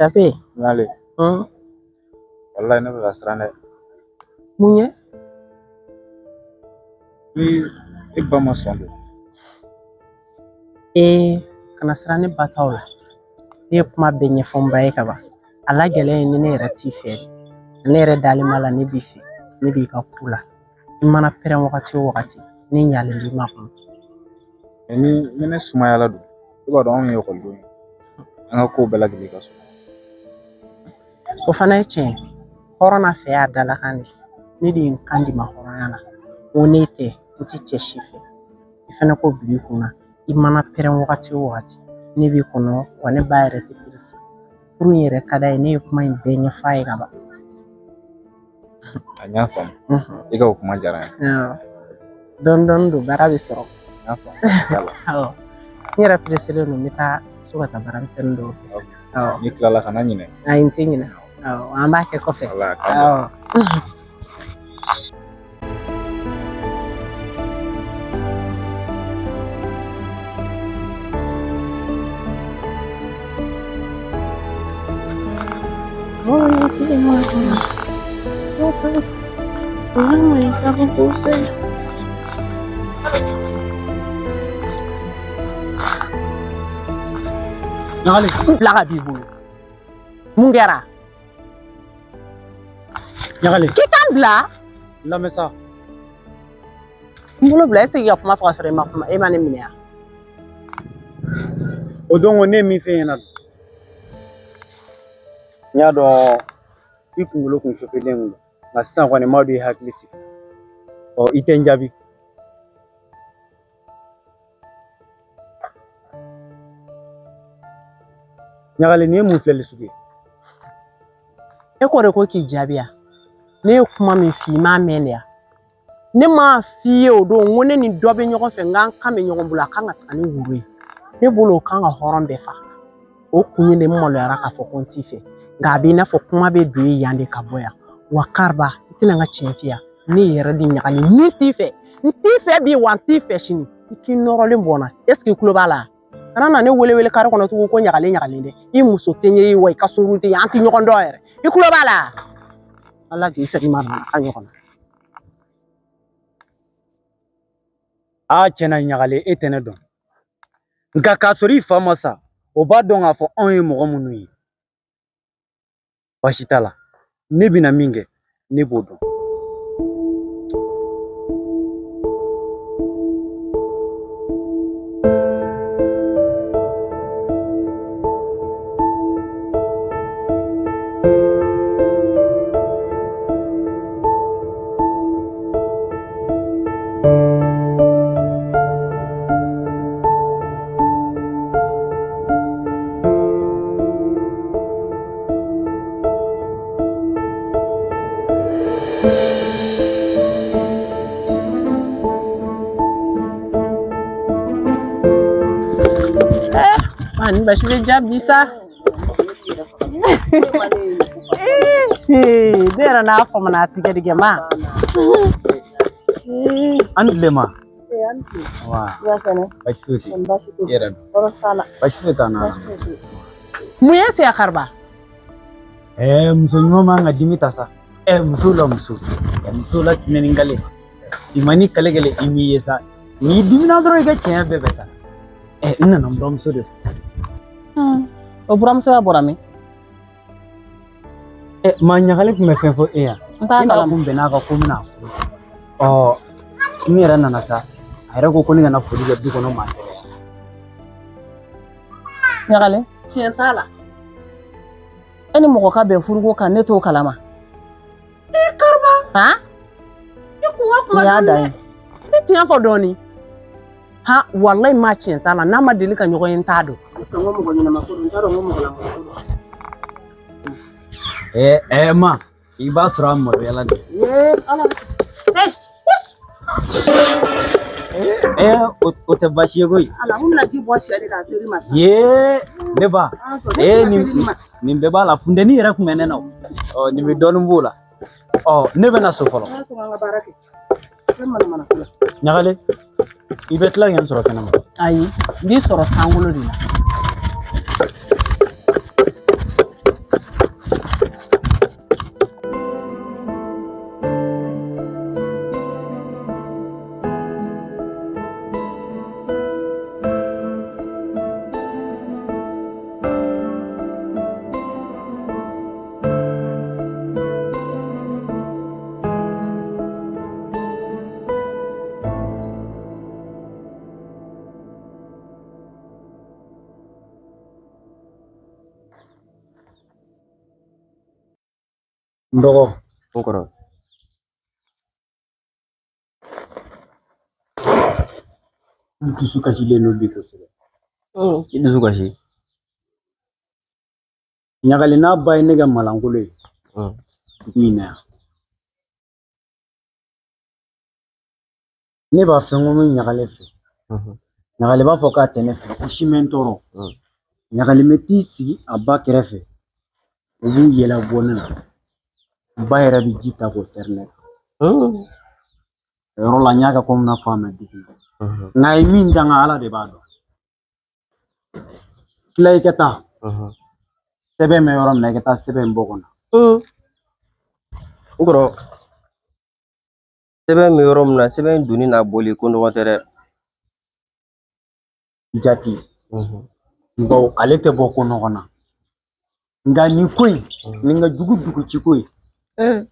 Jape. Ɲagale. Walayi ne bɛ ka siran dɛ. Mun ye? Ni e ba ma sɔn don. Ee, kana siran ne ba taw la. Ne ye kuma bɛɛ ɲɛfɔ n ba ye ka ban. A la gɛlɛn ye ni ne yɛrɛ t'i fɛ. Ne yɛrɛ dalen b'a la ne b'i fɛ. Ne b'i ka ko la. I mana pɛrɛn wagati o wagati, ne ɲalen b'i makɔnɔ. Ni ne sumayala don, i b'a dɔn anw ye ekɔlidenw ye. An ka kow bɛɛ lajɛlen ka suma. O fana ye tiɲɛ ye. Hɔrɔn n'a fɛ y'a dalakan de ye. Ne de ye n kan di ma hɔrɔnya la. Ko ne tɛ, n ti cɛ si fɛ. I fana k'o bila i kunna. I mana pɛrɛn wagati o wagati, ne b'i kɔnɔ wa ne ba yɛrɛ tɛ perese. Furu in yɛrɛ ka d'a ye, ne ye kuma in bɛɛ ɲɛf'a ye ka ban. A y'a faamu. I ka o kuma diyara n ye. Dɔɔni dɔɔni don, baara bɛ sɔrɔ. N y'a faamu. Awɔ. N yɛrɛ pereselen don, n bɛ taa so ka taa baara misɛnnin dɔw kɛ. Awɔ. N'i tilala kana ɲinɛ. Ayi, n tɛ ɲinɛ. Awɔ, an b'a kɛ kɔfɛ. Awɔ. Ɲagale. N bila ka b'i bolo. Mun kɛra? Ɲagale. K'i ka n bila? N lamɛn sa. N bolo bila, est ce que i ka kuma fɔ ka sɔrɔ e ma kuma, e ma ne minɛ yan? O don ko ne ye min f'e ɲɛna, n y'a dɔn i kunkolo kun sofelen kun don, nka sisan kɔni n b'a dɔn i hakili sigi. Ɔ, i tɛ n jaabi. Ɲagale, nin ye mun filɛli sugu ye? E ko de ko k'i jaabi yan. Ne ye kuma min f'i ye, i m'a mɛn de yan. Ne m'a f'i ye o don, n ko ne ni dɔ bɛ ɲɔgɔn fɛ, n k'an kan bɛ ɲɔgɔn bolo, a kan ka taga ni woro ye. Ne bolo o kan ka hɔrɔn bɛɛ fa. O kun ye de n maloyara k'a fɔ ko n t'i fɛ. Nka a b'i n'a fɔ kuma bɛ don e yan de ka bɔ yan. Wa Kariba, i tɛna n ka tiɲɛ f'i ye. Ne yɛrɛ de ɲagali ni t'i fɛ. N t'i fɛ bi wa n t'i fɛ sini. I k'i nɔrɔlen bɔ n na. Est ce que i tulo b'a la? Kana na ne wele wele kare kɔnɔ tugun ko ɲagalen ɲagalen dɛ. I muso tɛ n ye wa i ka sunkuru tɛ n ye, an tɛ ɲɔgɔn dɔn yɛrɛ. I tulo b'a la? Ala k'i fɛ i ma a ɲɔgɔn na. Aa, tiɲɛna Ɲagale, e tɛ ne dɔn. Nka k'a sɔrɔ i fa ma sa, o b'a dɔn k'a fɔ anw ye mɔgɔ minnu ye. Baasi t'a la, ne bɛna min kɛ, ne b'o dɔn. Ni basi bɛ ja bi sa. Ne yɛrɛ n'a faamu a tigɛdigɛ ma. An tile ma. Wa. Baasi foyi tɛ. I yɛrɛ dun? Baasi foyi t'an na. Mun ye se Kariba? Ɛɛ, muso ɲuman man ka dimi ta sa. Ɛɛ, muso la muso. Muso la sinɛ ni kale. I ma ni kale kɛlɛ i m'i ye sa. N'i dimina dɔrɔn i ka tiɲɛ bɛɛ bɛ taa. Ɛɛ, n nana n buramuso de fɛ. O buramuso bɔra min? Ɛ, maa Ɲagale tun bɛ fɛn fɔ e yan. N t'a Ne n'a kalama. kun bɛnn'a kan ko n bɛna a furu. Ɔ, n yɛrɛ nana sa. A yɛrɛ ko ko ne kana foli kɛ du kɔnɔ maa sɛgɛrɛ. Ɲagale, tiɲɛ t'a la. E ni mɔgɔ ka bɛn furuko kan, ne t'o kalama. E Kariba. Han? I kun ka kuma Nin y'a dɔɔni dan dɛ. ye. I tiɲɛ fɔ dɔɔni. Ha, walayi ma tiɲɛ t'a la, n'a ma deli ka ɲɔgɔn ye n t'a dɔn. N ko mɔgɔ ɲɛnama ko don, n t'a dɔn ko mɔgɔ lankolon ko don. Ɛɛ, ɛɛ, ma, i b'a sɔrɔ a maloyala de. Ye Ala. Ɛɛ, o tɛ baasi ye koyi. Ala, n bɛna ji bɔ sɛ de k'a seri ma sa. Yee, ne ba. Ee, nin bɛɛ b'a la, funteni yɛrɛ tun bɛ ne na o. Ɔ, nin bɛ dɔɔnin b'o la. Ɔ, ne bɛna so fɔlɔ. Ɲagale, i bɛ tila k'i sɔrɔ kɛnɛma. Ayi, n b'i sɔrɔ sankolo de la. N dɔgɔ. N kɔrɔ. N dusu kasilen don bi kosɛbɛ. I dusu kasi. Ɲagali n'a ba ye ne kɛ malankolo ye dugu in na yan. Ne b'a fɛ n ko n bɛ ɲagale fɛ. Ɲagali b'a fɔ k'a tɛ ne fɛ, o si mɛ n tɔɔrɔ. Ɲagali bɛ t'i sigi a ba kɛrɛfɛ, u b'u yɛlɛ bɔ ne na. Ba yɛrɛ bɛ ji ta k'o sɛri ne kan. O yɔrɔ la n y'a kɛ komi n'a fɔ a ma digi. Nka a ye min danga Ala de b'a dɔn. Tila i ka taa. Sɛbɛn bɛ yɔrɔ min na i ka taa sɛbɛn in bɔ ka na. N kɔrɔ, sɛbɛn bɛ yɔrɔ min na, sɛbɛn donni n'a bɔli ko nɔgɔn tɛ dɛ. Jati. Bawo ale tɛ bɔ ko nɔgɔn na. Nka nin ko in, nin ka jugu dugu ci ko ye. N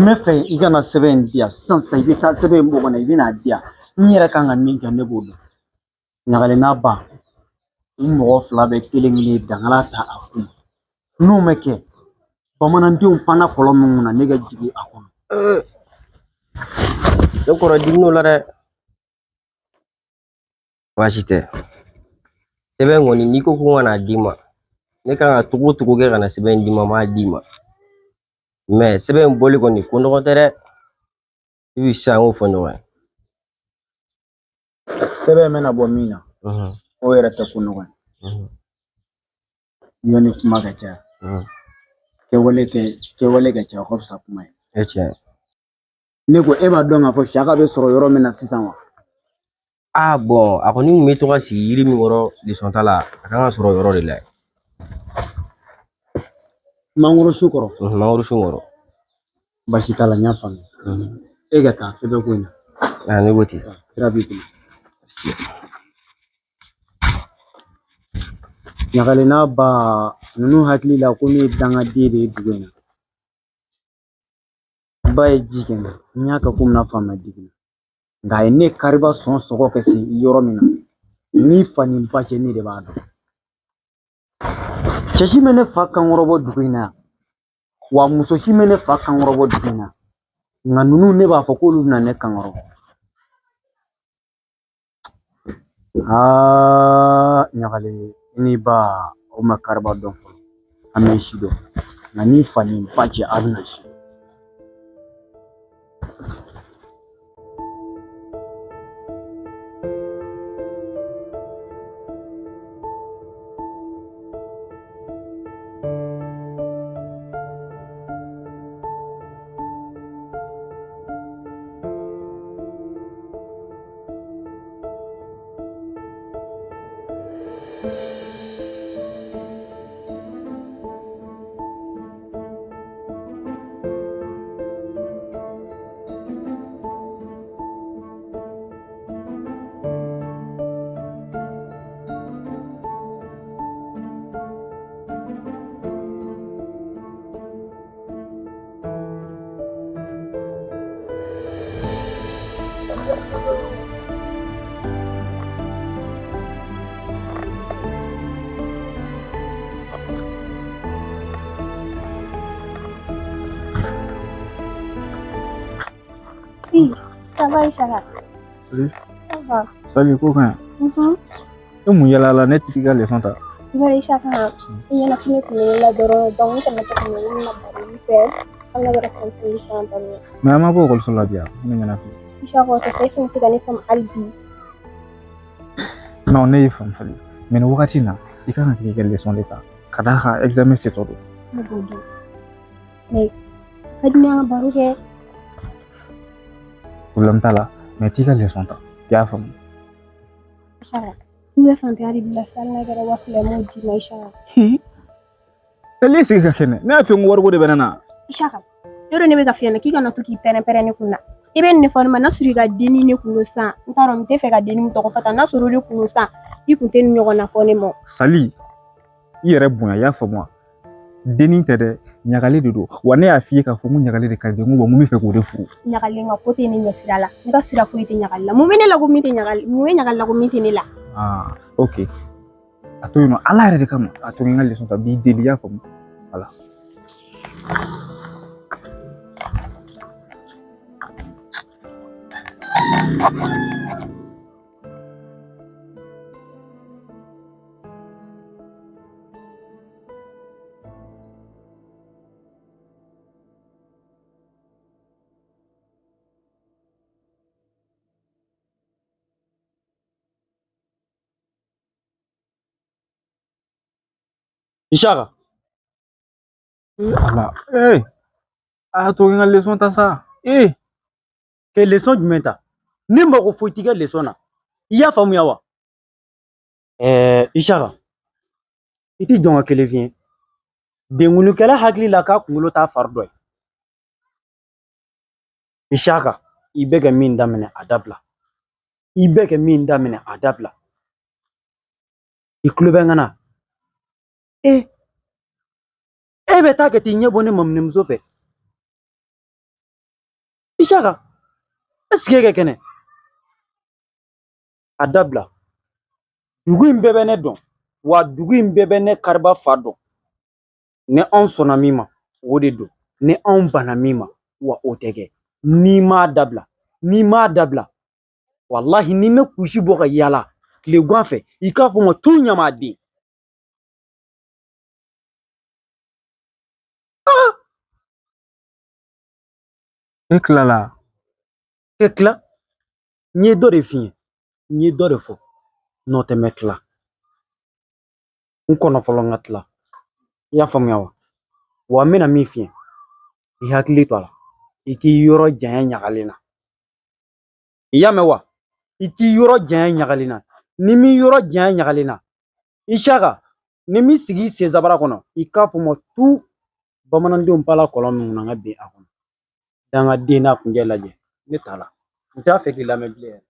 bɛ fɛ i ka na sɛbɛn in di yan sisan sisan, i bɛ taa sɛbɛn in bɔ ka na, i bɛ n'a di yan. N yɛrɛ kan ka min kɛ ne b'o dɔn. Ɲagali n'a ba, u mɔgɔ fila bɛɛ kelen kelen dangala ta a kun. N'o ma kɛ, bamanandenw panna kɔlɔn min kunna, ne ka jigin a kɔnɔ. Ne kɔrɔ dimin'o la dɛ. Baasi tɛ. Sɛbɛn kɔni n'i ko ko n ka n'a d'i ma, ne kan ka togo o togo kɛ ka na sɛbɛn d'i ma, n b'a d'i ma. Mɛ sɛbɛn in bɔli kɔni ko nɔgɔn tɛ dɛ. I bi sisan an k'o fɔ ɲɔgɔn ye. Sɛbɛn bɛna bɔ min na, o yɛrɛ tɛ ko nɔgɔn ye. Yanni kuma ka caya, kɛwale ka ca, o ka fisa kuma ye. E tiɲɛ. Ne ko e b'a dɔn k'a fɔ Siyaka bɛ sɔrɔ yɔrɔ min na sisan wa? Ah bɔn, a kɔni kun bɛ to ka sigi yiri min kɔrɔ leçon ta la, a kan ka sɔrɔ o yɔrɔ de la. Mangoro su kɔrɔ. Mangoro sun kɔrɔ. Baasi t'a la, n y'a faamuya. E ka taa sɛbɛn ko in na. Ah, ne ko ten. Sira b'i bolo. Ɲagali n'a ba ninnu hakili la ko ne ye dangaden de ye dugu in na. Ba ye ji kɛ n na, n y'a kɛ komi n'a fɔ a ma digi n na. Nka a ye ne kariba sɔn sɔgɔ kɛ se yɔrɔ min na, ni fa ni ba cɛ ne de b'a dɔn. Cɛ si bɛ ne fa kankɔrɔbɔ dugu in na yan, wa muso si bɛ ne fa kankɔrɔbɔ dugu in na. Nka ninnu ne b'a fɔ k'olu bɛna ne kankɔrɔbɔ. Aa Ɲagali, i ni ba o ma kariba dɔn fɔlɔ, an bɛ si dɔn. Nka ni fa ni ba cɛ a bɛna si. Oui, ça va Isaka? Salut. Ça va. Salut, ko ka ɲi. E mun yala la ne t'i ka leçon ta? I b'a ye Isaka, i ɲɛnafin kun bɛ ne la dɔrɔn, donc n tɛmɛtɔ ka na n na baro i fɛ, an ka yɛrɛ fɛn fɛn san baro. Mɛ an ma bɔ ekɔliso la bi yan, ne ɲɛnafin. Isaka, o tɛ se, e fɛnɛ tɛ ka ne faamu hali bi. Non, ne y'i faamu fɔlɔ. Mɛ nin wagati in na, i kan ka k'i ka leçon de ta. Ka d'a kan examen setɔ don. Ne b'o dɔn. Mais ka di ne ye an ka baro kɛ. Problème t'a la, mɛ t'i ka leçon ta. I y'a faamu. Isaka, i bɛ fantanya de bila sa, hali n'a kɛra 2000 ye, n b'o d'i ma Isaka. Sali sigi ka kɛnɛ. Ne y'a f'i ye n ko wariko de bɛ ne na. Isaka, yɔrɔ ne bɛ ka f'i ɲɛna k'i kana to k'i pɛrɛn-pɛrɛn ne kun na. I bɛ nin de fɔ ne ma, n'a sɔrɔ i ka denni ne kun don sisan, n t'a dɔn n tɛ fɛ ka denni min tɔgɔ fɔ tan, n'a sɔrɔ o de kun don sisan, i kun tɛ nin ɲɔgɔn na fɔ ne ma. Sali, i yɛrɛ bonya, i y'a faamu wa? Denni tɛ dɛ, ɲagali de don. Wa ne y'a f'i ye k'a fɔ ko ɲagali de ka di n ye, ko wa n bɛ fɛ k'o de furu. Ɲagali ka ko tɛ ne ɲɛsira la, n ka sira foyi tɛ ɲagali la. Mun bɛ ne la ko min tɛ ɲagali, mun bɛ ɲagali la ko min tɛ ne la? Ah, ok. A to yen nɔ, Ala yɛrɛ de kama, a to n ka leçon ta, n b'i deli, i y'a faamu? Voilà. Isaka. Ala, ee, a to n ka leçon ta sa. Ee. Ke leçon jumɛn ta? Ne mako foyi t'i ka leçon na. I y'a faamuya wa? Ɛɛ, Isaka, i ti jɔn ka kelen f'i ye. Denkunikɛla hakili la k'a kunkolo t'a fari dɔ ye. Isaka, i bɛ ka min daminɛ a dabila. I bɛ ka min daminɛ a dabila. I tulo bɛ n kan na. E, e bɛ taa ka t'i ɲɛ bɔ ne maminɛmuso fɛ. Isaka, est-ce que e ka kɛnɛ? A dabila. Dugu in bɛɛ bɛ ne dɔn, wa dugu in bɛɛ bɛ ne kariba fa dɔn. Ni anw sɔnna min ma, o de don. Ni anw banna min ma, wa o tɛ kɛ. N'i m'a dabila, n'i m'a dabila, walahi n'i ma kusi bɔ ka yaala tilegan fɛ, i k'a fɔ n ma tu ɲamaden. E tilala? E tila? N ye dɔ de f'i ye, n ye dɔ de fɔ. N'o tɛ n bɛ tila. N kɔnɔ fɔlɔ n ka tila. I y'a faamuya wa? Wa n bɛna min f'i ye, i hakili to a la. I k'i yɔrɔ janya ɲagalen na. I y'a mɛn wa? I k'i yɔrɔ janya ɲagalen na. Ni m'i yɔrɔ janya ɲagalen na, Isaka, ni m'i sigi i sen sabara kɔnɔ, i k'a fɔ n ma tu bamanandenw bala kɔlɔn min kɔnɔ, an ka bin a kɔnɔ. Dangaden n'a kunjɛ lajɛ, ne t'a la. N t'a fɛ k'i lamɛn bilen yɛrɛ.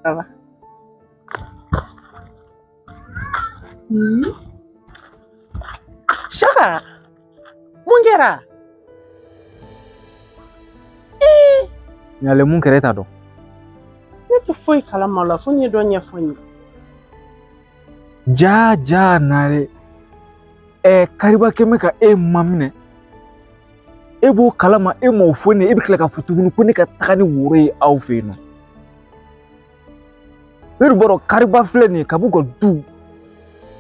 Ça va? Shaka, mun kɛra? Ɲale, mun kɛra e t'a dɔn? Ne tɛ foyi kalama o la fo n'i ye dɔ ɲɛfɔ n ye. Ja ja nare. Ɛ, Kariba kɛ bɛ ka e maminɛ. E b'o kalama, e m'o fɔ ne ye, e bɛ tila k'a fɔ tuguni ko ne ka taga ni woro ye aw fɛ yen nɔ. Ne dun b'a dɔn Kariba filɛ nin ye, kab'u ka du,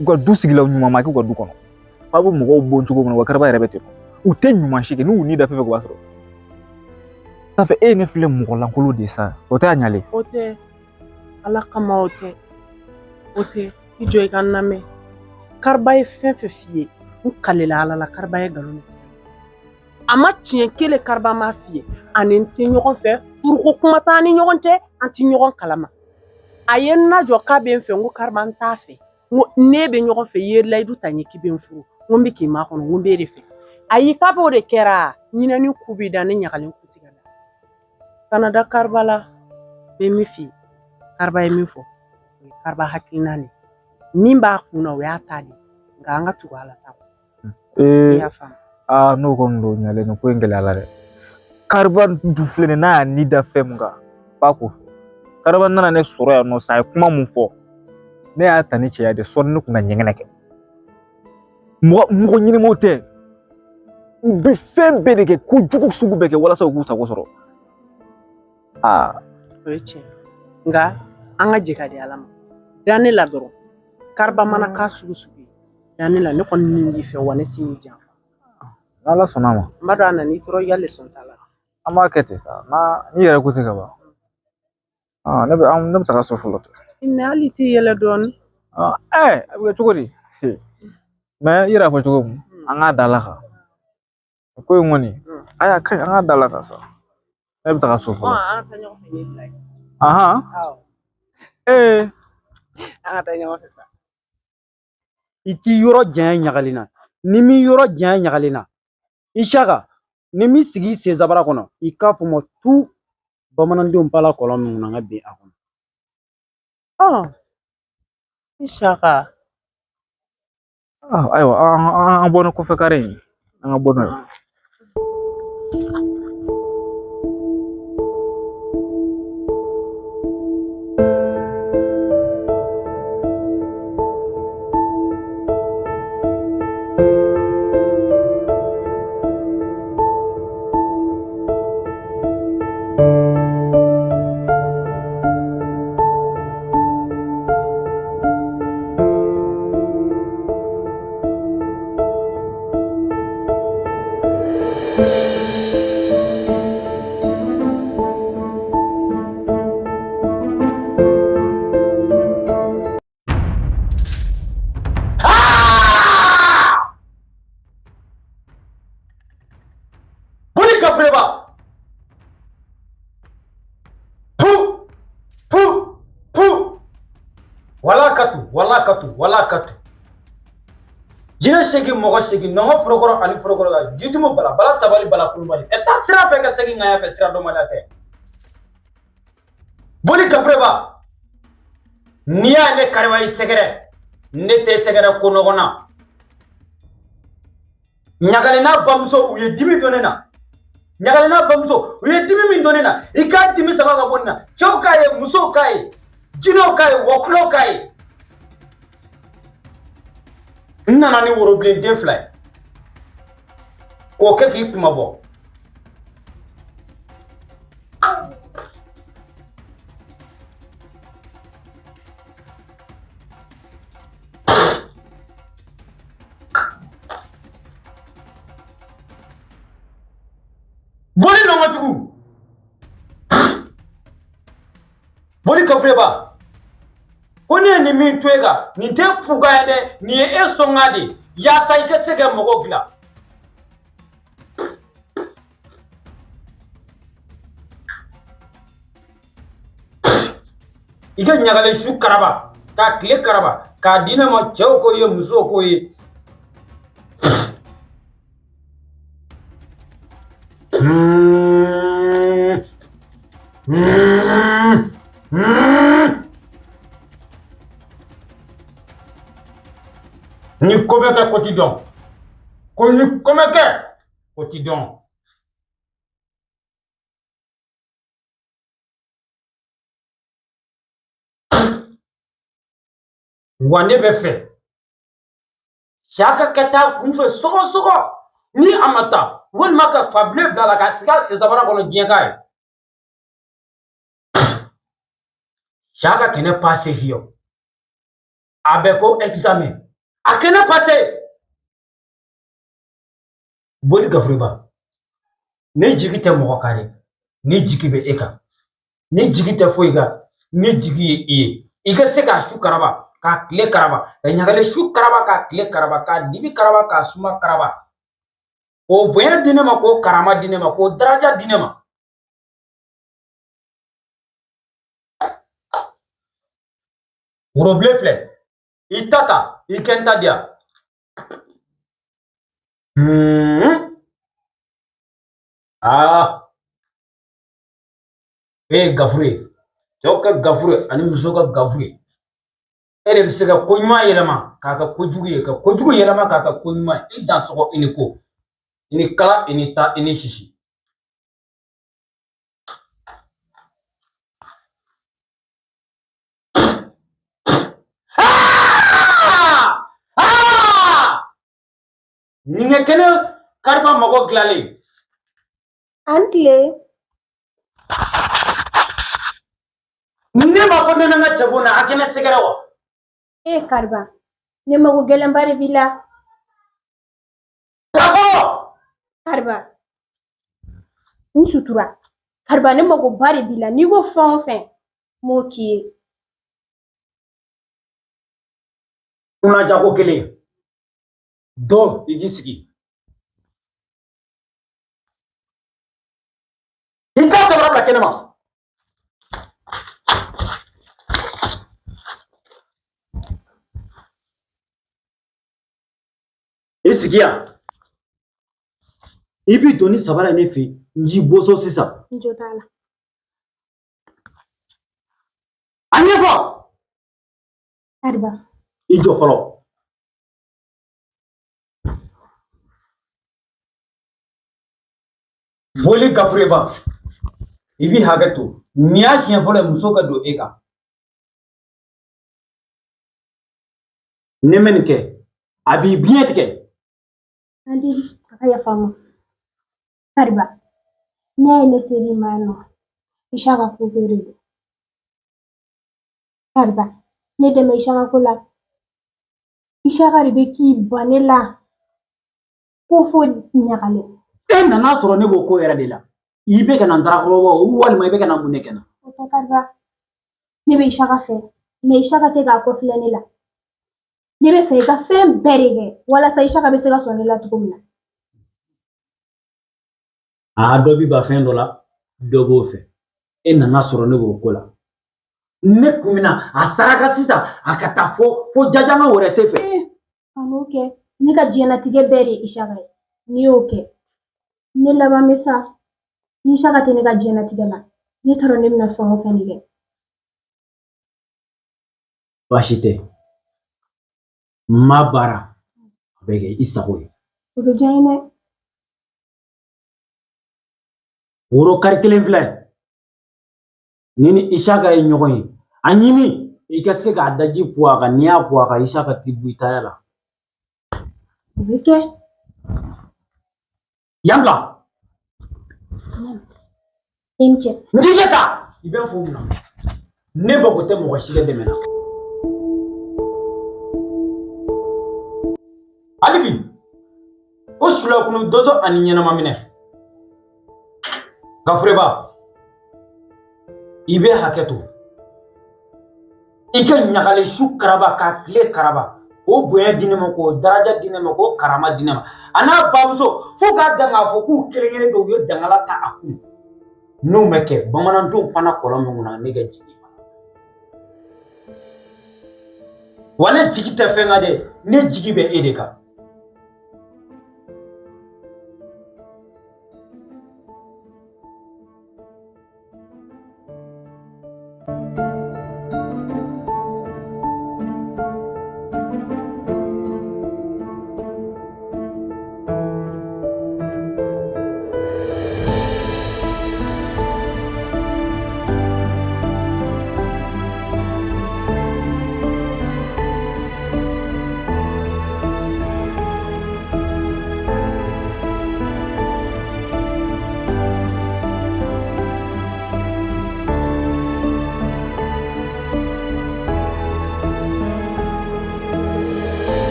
u ka du sigilaw ɲuman ma k'u ka du kɔnɔ. Fa bɛ mɔgɔw bon cogo min na, wa Kariba yɛrɛ bɛ ten. U tɛ ɲuman si kɛ, n'u y'u ni da fɛn fɛn o b'a sɔrɔ. Sanfɛ e ye ne filɛ mɔgɔ lankolon de ye sa, o tɛ a ɲalen. O tɛ, Ala kama o tɛ, o tɛ, i jɔ i ka n lamɛn. Kariba ye fɛn fɛn f'i ye, n kalela Ala la, Kariba ye nkalon de tigɛ. A ma tiɲɛ kelen Kariba m'a f'i ye, ani n tɛ ɲɔgɔn fɛ, furuko kuma t'an ni ɲɔgɔn cɛ, an tɛ ɲɔgɔn kalama. A ye n lajɔ k'a bɛ n fɛ, n ko Kariba n t'a fɛ. N ko ne bɛ ɲɔgɔn fɛ, i ye layidu ta n ye k'i bɛ n furu, n ko n bɛ k'i makɔnɔ, n ko n b'e de fɛ. Ayi, k'a b'o de kɛra, ɲinɛni ku b'i da, ne ɲagalen ku tigɛ la. Kana da Kariba la, n bɛ min f'i ye, Kariba ye min fɔ, o ye Kariba hakilina de ye. Min b'a kun na, o y'a ta de ye, nka an ka tugu a la ta kɔ. I y'a faamu? Aa, n'o kɔni don ɲalen nin ko in gɛlɛyara dɛ. Kariba dun filɛ nin ye, n'a y'a ni da fɛn min kan, b'a ko fɔ. Kariba nana ne sɔrɔ yan nɔ sa, a ye kuma mun fɔ, ne y'a ta ni cɛya de, sɔnni ne kun ka ɲɛgɛnɛ kɛ. Mɔgɔ ɲɛnɛmaw tɛ. U bɛ fɛn bɛɛ de kɛ, kojugu sugu bɛɛ kɛ walasa u k'u sago sɔrɔ. Aa. O ye tiɲɛ ye. Nka an ka jɛ ka di Ala ma. Da ne la dɔrɔn. Kariba mana k'a sugu sugu ye. Da ne la, ne kɔni nin b'i fɛ wa ne t'i janfa. N'Ala sɔnna a ma. N b'a dɔn a nana i tɔɔrɔ i ka leçon ta la. An b'a kɛ ten sa, n'a n'i yɛrɛ ko ten ka ban. Ah, ne bɛ taga so fɔlɔ. Mais hali i t'i yɛlɛ dɔɔnin. Ah, a bɛ kɛ cogo di? Mais i yɛrɛ y'a fɔ cogo min, an k'a da la kan. Ko in kɔni, ayi a ka ɲi, an k'a da la kan sa. Ne bɛ taga so fɔlɔ. An ka taa ɲɔgɔn fɛ ne bila yen. Ahan. Awɔ. Ee. An ka taa ɲɔgɔn fɛ sa. I t'i yɔrɔ janya ɲagali na ni m'i yɔrɔ janya ɲagali na Isaka ni m'i sigi i sen sabara kɔnɔ i k'a fɔ ma tu bamanandenw bala kɔlɔn min kɔnɔ an ka bin a kɔnɔ. Ɔ Isaka. Ah, ayiwa, an bɔ ni kɔfɛ kare in ye. An ka bɔ n'o ye. Boli gafureba pu pu pu wala katu wala katu wala katu jinɛ segin mɔgɔ segin nɔngɔ forokɔrɔ ani forokɔrɔ la jitumu bala bala sabali bala kulubali ka taa sira fɛ ka segin ŋaya fɛ sira dɔnbaliya tɛ boli gafureba n'i y'a ne kariba i sɛgɛrɛ ne tɛ sɛgɛrɛ ko nɔgɔn na ɲagalen n'a bamuso u ye dimi don ne na ɲagalen n'a bamuso u ye dimi min don ne na i k'a dimi sama ka bɔ ne na cɛw k'a ye musow k'a ye jinɛw k'a ye wɔkulɔw k'a ye n nana ni worobilen den fila ye k'o kɛ k'i kuma bɔ boli nɔngɔjugu boli kafureba ko ne ye nin min to e kan nin tɛ puka ye dɛ nin ye e sɔnga de ye yaasa i ka se ka mɔgɔw dilan i ka ɲagalen su karaba k'a tile karaba k'a di ne ma cɛw k'o ye musow k'o ye Ni ko bɛ kɛ ko ti dɔn ko ni ko bɛ kɛ ko ti dɔn wa ne bɛ fɛ Siyaka ka taa kun fɛ sɔgɔsɔgɔ ni a ma taa walima ka fabilen bila a la k'a sigi a sensabara kɔnɔ diɲɛ k'a ye Siyaka kɛnɛ pase fiyewu a bɛ ko examen a kɛnɛ pase boli gafuriba ne jigi tɛ mɔgɔ kan dɛ ne jigi bɛ e kan ne jigi tɛ foyi kan ne jigi ye i ye i ka se k'a su karaba k'a tile karaba ka ɲagalen su karaba k'a tile karaba k'a dibi karaba k'a suma karaba k'o bonya di ne ma k'o karama di ne ma k'o daraja di ne ma worobilen filɛ i ta ta i kɛ n ta di yan aa e ye gafuru ye cɛw ka gafuru ye ani musow ka gafuru ye e de bɛ se ka ko ɲuman yɛlɛma k'a kɛ kojugu ye ka kojugu yɛlɛma k'a kɛ ko ɲuman ye i dansɔgɔ i ni ko i ni kala i ni ta i ni sisi Nin ye kɛnɛ kariba mago dilanlen An tile. Ne m'a fɔ ne na n ka cɛbon na a kɛnɛ sɛgɛrɛ wa E kariba, ne mago gɛlɛnba de b'i la. Kakɔ Kariba, n sutura. Kariba, ne magoba de b'i la. N'i ko fɛn o fɛn, N b'o k'i ye. Kunnaja ko kelen dɔ i k'i sigi. I t'a samara bila kɛnɛma. I sigi yan. I bi don ni sabara ye ne fɛ yen, n k'i boso sisan. N jo t'a la. A ɲɛfɔ. Kariba. I jɔ fɔlɔ. Foli Gafureba, i bi hakɛ to. Nin y'a siɲɛ fɔlɔ ye muso ka don e kan. Ne bɛ nin kɛ, a b'i biɲɛ tigɛ. An deli a ka yafa n ma. Kariba, ne ye ne ser'i ma yan nɔ. Isaka ko de don. Kariba, ne dɛmɛ Isaka ko la. Isaka de bɛ k'i ban ne la. Ko fo ɲagalen. E nana sɔrɔ ne b'o ko yɛrɛ de la. I bɛ ka na n darakɔrɔba walima i bɛ ka na mun de kɛ n na? O tɛ Kariba. Ne bɛ Isaka fɛ, mais Isaka tɛ k'a kɔfilɛ ne la. Ne bɛ fɛ i ka fɛn bɛɛ de kɛ walasa Isaka bɛ se ka sɔn ne la cogo min na. Aa, dɔ bi ban fɛn dɔ la, dɔ b'o fɛ. E nana sɔrɔ ne b'o ko la. Ne kun bɛna a saraka sisan a ka taa fo jajama wɛrɛ se fɛ. Kan'o kɛ. Ne ka diɲɛlatigɛ bɛɛ de ye Isaka ye. N'i y'o kɛ, ne laban bɛ sa. Ni Isaka tɛ ne ka diɲɛlatigɛ la, ne t'a dɔn ne bɛna fɛn o fɛn de kɛ. Baasi tɛ. N ma baara, a bɛ kɛ i sago ye. O bɛ diya n ye dɛ. Woro kari kelen filɛ. Ni ni Isaka ye ɲɔgɔn ye, a ɲini i ka se k'a daji bɔ a kan. N'i y'a bɔ a kan, Isaka t'i bɔ i taya la. O bɛ kɛ. Yan bila. I ni ce. N k'i kɛ taa. I bɛ n fo mun na? Ne mago tɛ mɔgɔ si ka dɛmɛ na. Hali bi, ko sulakunu donso ani ɲɛnama minɛ. Gafureba, i bɛ hakɛ to. I ka ɲagalen su karaba k'a tile karaba, k'o bonya di ne ma, k'o daraja di ne ma, k'o karama di ne ma. A n'a bamuso fo k'a dan k'a fɔ k'u kelen kelen bɛ u ye dangala ta a kun. N'o ma kɛ, bamanandenw fana kɔlɔn min kunna, ne ka jigi. Wa ne jigi tɛ fɛn kan dɛ, ne jigi bɛ e de kan.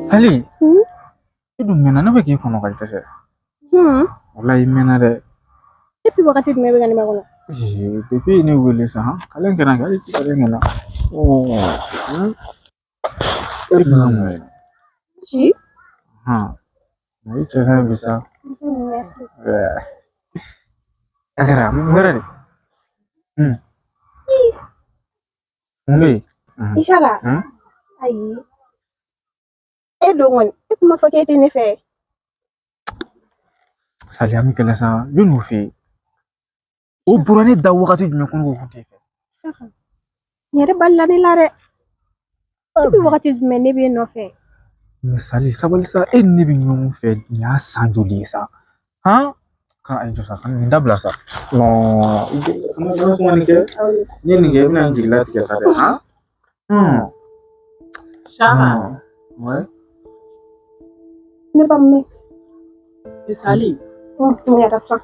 Sali, i dun mɛnna, ne bɛ k'i kɔnɔ ka dɛsɛ. Walayi i mɛnna dɛ. Depuis wagati jumɛn bɛ ka ne makɔnɔ? Depuis ne wele sa, kalen kɛnɛ kan, hali kalen kɛnɛ. E bɛna mun ye? Si. I cɛ ka ɲi bi sa. Merci. A kɛra mun wɛrɛ de? Mun bɛ yen? Isaka. Ayi. E don kɔni, e kuma fɔ k'e tɛ ne fɛ. Sali, an bɛ kɛlɛ sa, jɔn y'o f'i ye? O bɔra ne da wagati jumɛn ko ne ko k'u t'e fɛ? Nin yɛrɛ balila ne la dɛ. Depuis wagati jumɛn ne b'e nɔfɛ? Mais Sali, sabali sa, e ni ne bɛ ɲɔgɔn fɛ nin y'a san joli ye sa? Han? Ka ayi jɔ sa, ka nin dabila sa. Non, kana kuma nin kɛ. N'i ye nin kɛ, i bɛna n jigi latigɛ sa dɛ, han? Saka. Ouais. Ne ba mɛn. Sali. N yɛrɛ sa.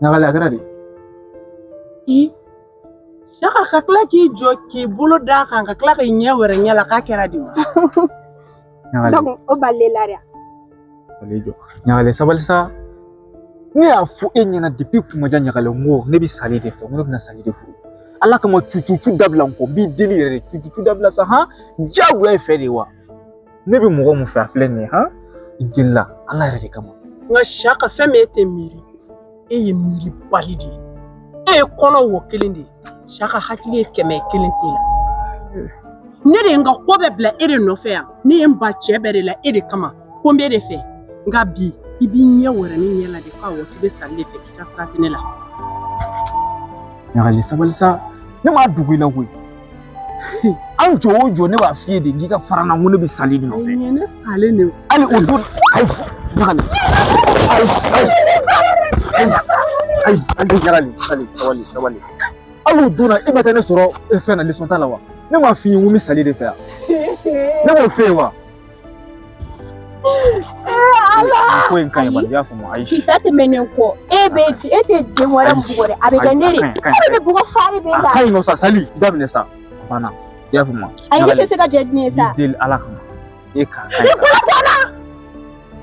Ɲagali a kɛra di? I Saka ka tila k'i jɔ k'i bolo d'a kan ka tila k'i ɲɛ wɛrɛ ɲɛ la k'a kɛra di? Ɲagali. Donc o balilen la dɛ. Ɲagali jɔ. Ɲagali sabali sa. Ne y'a fɔ e ɲɛna depuis kuma jan Ɲagali n ko ne bɛ Sali de fɛ, n ko ne bɛna Sali de furu. Ala kama cucucu dabila n kɔ, n b'i deli yɛrɛ de cucucu dabila sa han. Diyagoya ye fɛ de wa? Ne bɛ mɔgɔ mun fɛ a filɛ nin ye han. I delila Ala yɛrɛ de kama. Nka Saka fɛn min e tɛ miiri, e ye miiribali de ye. E ye kɔnɔ wo kelen de ye. Saka hakili ye kɛmɛ kelen t'e la. Ne de ye n ka ko bɛɛ bila e de nɔfɛ yan. Ne ye n ba cɛ bɛɛ de la e de kama. Ko n b'e de fɛ. Nka bi i b'i ɲɛ wɛrɛ ne ɲɛ la de ko awɔ k'i bɛ Sali de fɛ k'i ka sira tɛ ne la. Ɲagali sabali sa. Ne m'a dogo i la koyi. An jɔ o jɔ ne b'a f'i ye de k'i ka fara n na, n ko ne bɛ Sali de nɔfɛ. Nin ye ne salen de ye. Hali o don ayi Ɲagali ayi ayi ayi ayi ayi Ɲagali sabali sabali sabali. Hali o don na e ma taa ne sɔrɔ fɛn na leçon ta la wa? Ne m'a f'i ye n ko n bɛ Sali de fɛ yan. Ne m'o f'e ye wa? Ala. Ko in ka ɲi bani, i y'a faamu ayi. Bi ta tɛmɛnen kɔ e bɛ e tɛ den wɛrɛ bugɔ dɛ, a bɛ kɛ ne de, e bɛ bugɔ fa de bɛ A la. ka ɲi nɔ sa, Sali daminɛ sa. A banna. I y'a faamu. Ayi ne tɛ se ka jɛ ni ye sa. N b'i deli Ala kama. E k'a ka ɲi. I bolo bɔ n na.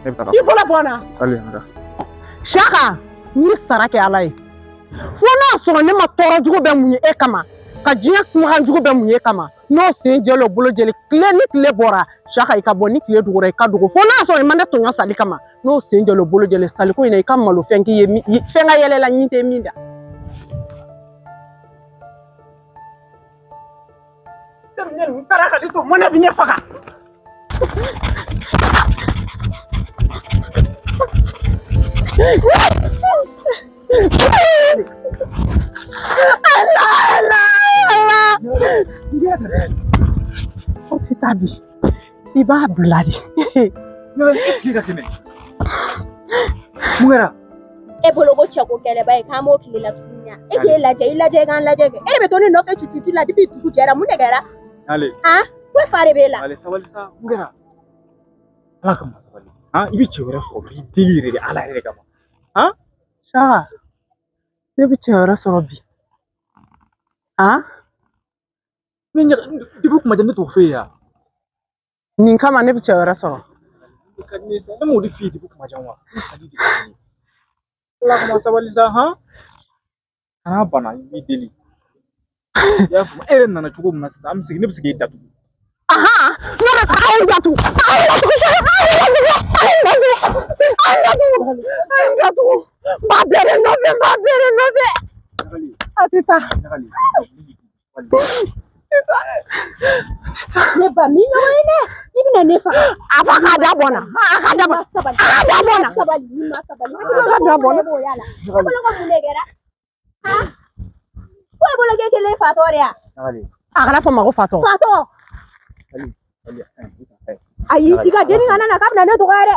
Ne bɛ taa. I bolo bɔ n na. Sali an ka taa. Saka n ye sara kɛ Ala ye. Fo n'a sɔrɔ ne ma tɔɔrɔ jugu bɛɛ mun ye e kama, ka diɲɛ kumakan jugu bɛɛ mun ye e kama, n'o sen jɛlen o bolo jɛlen, tile ni tile bɔra Saka i ka bɔ, ni tile dugura i ka dogo. Fo n'a sɔrɔ i ma ne tɔɲɔ Sali kama, n'o sen jɛlen o bolo jɛlen, Sali ko in na i ka malo fɛn k'i ye, fɛn ka yɛlɛ la ɲin tɛ min da. N taara ka ne to mɔnɛ bɛ ne faga. Ala ala ala. O tɛ taa bi. I b'a bila de. Ɲagali e sigi ka tɛmɛ. Mun kɛra? E bolo ko cɛ ko kɛlɛba ye k'an b'o tile la tuguni ya. E k'e lajɛ, i lajɛ i k'an lajɛ kɛ. E de bɛ to ne nɔfɛ cucucu la depuis dugu jɛra, mun de kɛra? Ɲagali. Han? Ko fa de b'e la. Ɲagali sabali sa, mun kɛra? Ala kama sabali. Han i bɛ cɛ wɛrɛ sɔrɔ b'i deli yɛrɛ de Ala yɛrɛ de kama. Han? Saka ne bɛ cɛ wɛrɛ sɔrɔ bi. Han? Ne ɲaga depuis kuma jan ne t'o f'e ye yan. Nin kama ne bɛ cɛ wɛrɛ sɔrɔ. Ne m'o de f'i ye depuis kuma jan wa? Ne Sali de ka di ne ye. Ala kama sabali sa han. Kana bana i b'i deli. I y'a faamu e yɛrɛ nana cogo min na sisan an bɛ segin ne bɛ se k'e datugu. Ahan ne bɛ aw datugu aw datugu aw datugu aw datugu aw datugu aw datugu n b'a bɛɛ de nɔfɛ n b'a bɛɛ de nɔfɛ. A tɛ taa. Ne ba min ɲɔgɔn ye dɛ. I bɛna ne faga. A b'a ka da bɔ n na. A ka da bɔ Sabali. a ka da bɔ n na. Sabali, i ma sabali. A ka da bɔ n na. E b'o y'a la. E bolo ko mun de kɛra? Han? Ko e bolo k'e kelen ye fatɔ de ya? A kana fɔ n ma ko fatɔ. Fatɔ. Ayi i ka denni kana na k'a bɛna ne dɔgɔya dɛ.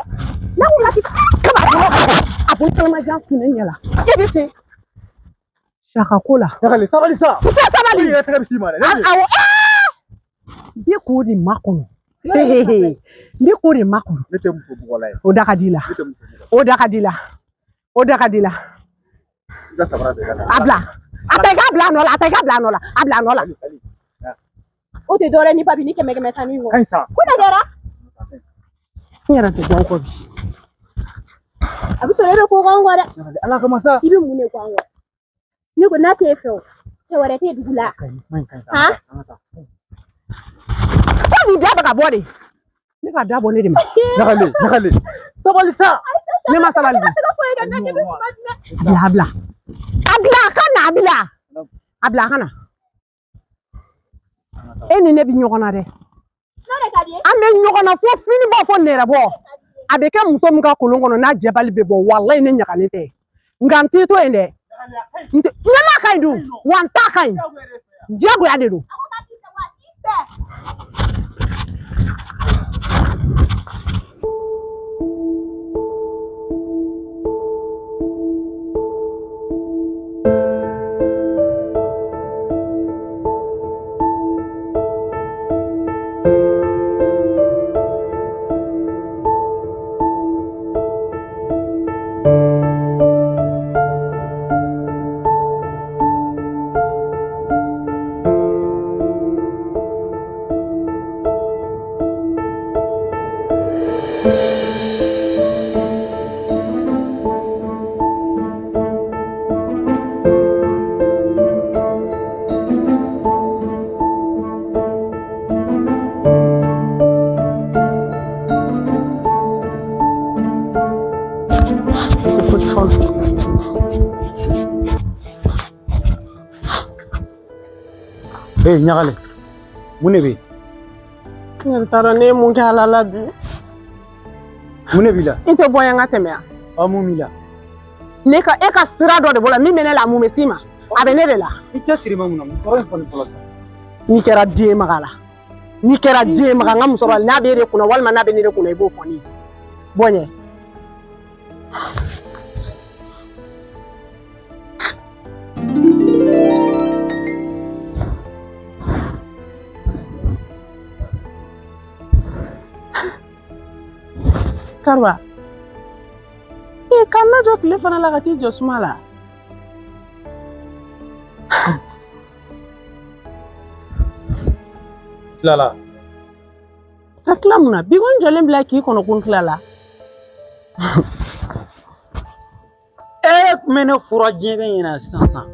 Ne ko k'a ti Kaba a bolo kalaman jan kun ne ɲɛ la. E bɛ se. Saka ko la. Ɲagali sabali sa. N tɛ sabali. I yɛrɛ tɛgɛ bɛ s'i ma dɛ. Awɔ n bɛ k'o de makɔnɔ. N bɛ k'o de makɔnɔ. Ne tɛ muso bugɔla ye. O da ka di i la. Ne tɛ muso bugɔla. O da ka di i la. O da ka di i la. I ka samara ta i ka taa. A bila. A ta i k'a bila a nɔ la. A ta i k'a bila a nɔ la. A bila a nɔ la. O tɛ dɔwɛrɛ ni babi ni kɛmɛ kɛmɛ tan ni kɔ. Ka ɲi sa. Ko de kɛra? N yɛrɛ tɛ bɔ n kɔ bi. A bɛ sɔrɔ e bɛ ko k'anw kɔ dɛ. Ɲagali Ala kama sa. I bɛ mun de kɔ an kɔ? Ne ko n'a t'e fɛ o, cɛ wɛrɛ t'e dugu la. Ka ɲi kuma in ka ɲi sa. Han? An ka taa. Ko nin da bɛ ka bɔ de. Ne ka da bɔ ne de ma. Ɲagali ɲagali sabali sa. Ne ma sabali bi. Se ka foyi kɛ n'a kɛ bɛ kuma jumɛn? A bila a bila. A bila a ka na a bila. A bila a ka na. E ni ne bɛ ɲɔgɔn na dɛ. N'o de ka di ye. An bɛ ɲɔgɔn na fo fini bɔ fo nɛrɛ bɔ. A bɛ kɛ muso min ka kolon kɔnɔ n'a jɛbali bɛ bɔ walayi ne ɲagalen tɛ. Nka n t'i to yen dɛ. N tɛ ne ma ka ɲi dun wa n ta ka ɲi. Diyagoya de don. A ko k'a t'i fɛ wa a t'i fɛ. Ee ɲagalen, mun de bɛ yen? Ne yɛrɛ t'a dɔn ne ye mun kɛ Ala la bi. Mun de b'i la? I tɛ bɔ yan ka tɛmɛ yan. Ɔ, mun b'i la? Ne ka e ka sira dɔ de bɔ la min bɛ ne la, mun bɛ s'i ma? A bɛ ne de la. I cɛsiri ma mun na? Musɔrɔ in fɔli fɔlɔ sa. N'i kɛra den maga la, n'i kɛra den maga n ka musɔrɔ la, n'a b'e de kunna walima n'a bɛ ne de kunna, i b'o fɔ ne ye. Bɔ ɲɛ. Kariba, ee k'an lajɔ tile fana la ka t'i jɔ suma la. Tilala. Ka tila mun na? Bi ko n jɔlen bila k'i kɔnɔ ko n tilala. E tun bɛ ne fura diɲɛ ɲɛna sisan sisan.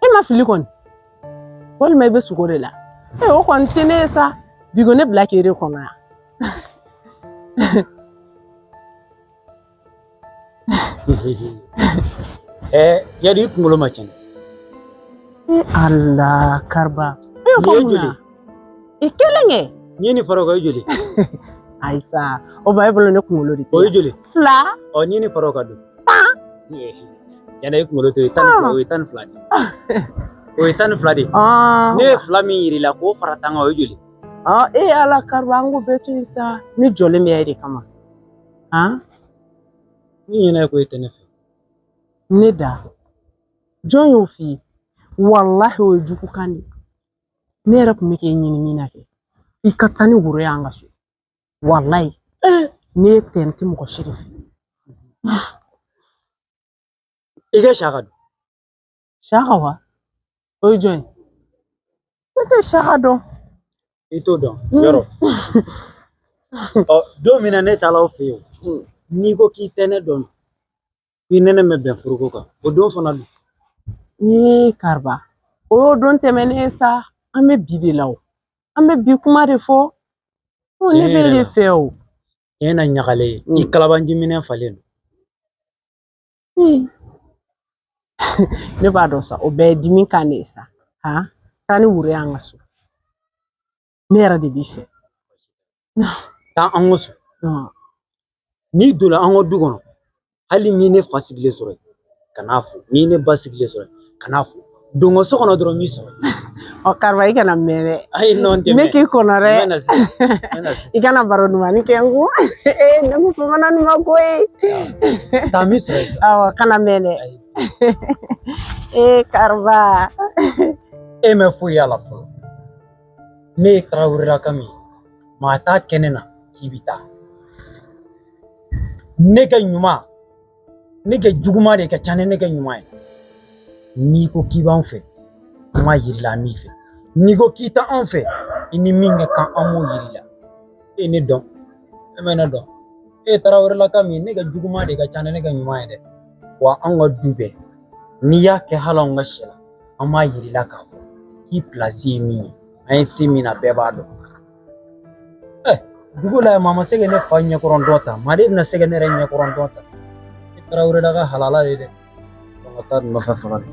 E ma fili kɔni, walima i bɛ sugo de la? Ee o kɔni tɛ ne ye sa. Bi ko ne bila k'e de kɔnɔ yan. Yadi i kunkolo ma tiɲɛ. Ee Ala, Kariba. E y'o fɔ mun na? I kelen kɛ. N'i ye nin fara o kan, o ye joli? Ayi sa, o b'a e bolo ne kunkolo de tɛ. O ye joli? 2. Ɔ, n'i ye nin fara o kan dun? 10. Yanni i kunkolo to, o ye 12, o ye 12 de ye. O ye 12 de ye. Ne ye 2 min yir'i la k'o fara 10 kan, o ye joli? E Ala, Kariba, an k'o bɛɛ to yen sa. Ne jɔlen bɛ e de kama. Han? Ni ɲinɛ ko e tɛ ne fɛ. Ne da. Jɔn y'o f'i ye? Walahi o ye jugukan de ye. Ne yɛrɛ tun bɛ k'e ɲini min na kɛ. I ka taa ni woro ye an ka so. Walahi. Ne tɛ n tɛ mɔgɔ si de fɛ. I ka Saka dɔn. Saka wa? O ye jɔn ye? Ne tɛ Saka dɔn. I t'o dɔn yɔrɔ. Ɔ, don min na ne taara aw fɛ yen, n'i ko k'i tɛ ne dɔn, k'i ne ne ma bɛn foroko kan, o don fana dun. Ee Kariba, o y'o don tɛmɛnen ye sa. An bɛ bi de la o. An bɛ bi kuma de fɔ. Ne b'e de fɛ o. Tiɲɛ na ɲagalen, i kalabanjiminɛn falen don. Ne b'a dɔn sa, o bɛɛ ye dimi kan de ye sa. Han, taa ni woro ye an ka so. Ne yɛrɛ de b'i fɛ. Taa an ka so. N'i donna an ka du kɔnɔ, hali n'i ne fa sigilen sɔrɔ yen, kan'a fo. N'i ne ba sigilen sɔrɔ yen, kan'a fo. Don ka so kɔnɔ dɔrɔn n b'i sɔrɔ. Ɔ Kariba, i kana mɛn dɛ. Ayi, nɔn tɛ mɛn. Ne k'i kɔnɔ dɛ. N bɛ na sisan. N bɛ na sisan. I kana baro dumani kɛ n kun. Ee ne kun famana nin ma koyi. Taa n b'i sɔrɔ yen. Awɔ, kana mɛn dɛ. Ee Kariba. E ma foyi y'a la fɔlɔ. Ne ye Tarawelelaka min ye, maa t'a kɛ ne na k'i bɛ taa. Ne ka ɲuman, ne ka juguman de ka ca ni ne ka ɲuman ye. N'i ko k'i b'an fɛ, an b'a yir'i la an b'i fɛ. N'i ko k'i tɛ anw fɛ, i ni min ka kan an b'o yir'i la. E ne dɔn, e ma ne dɔn. E ye Tarawelelaka min ye, ne ka juguman de ka ca ni ne ka ɲuman ye dɛ. Wa anw ka du bɛɛ, n'i y'a kɛ hali anw ka sɛ la, an b'a yir'i la k'a fɔ k'i pilasi ye min ye. An ye se min na, bɛɛ b'a dɔn. Dugu la yan, maa ma se ka ne fa ɲɛkɔrɔntɔ ta, maa de bɛna se ka ne yɛrɛ ɲɛkɔrɔntɔ ta. Ne Tarawelelaka halala ye dɛ. Ka taa nɔfɛ fɔlɔ de.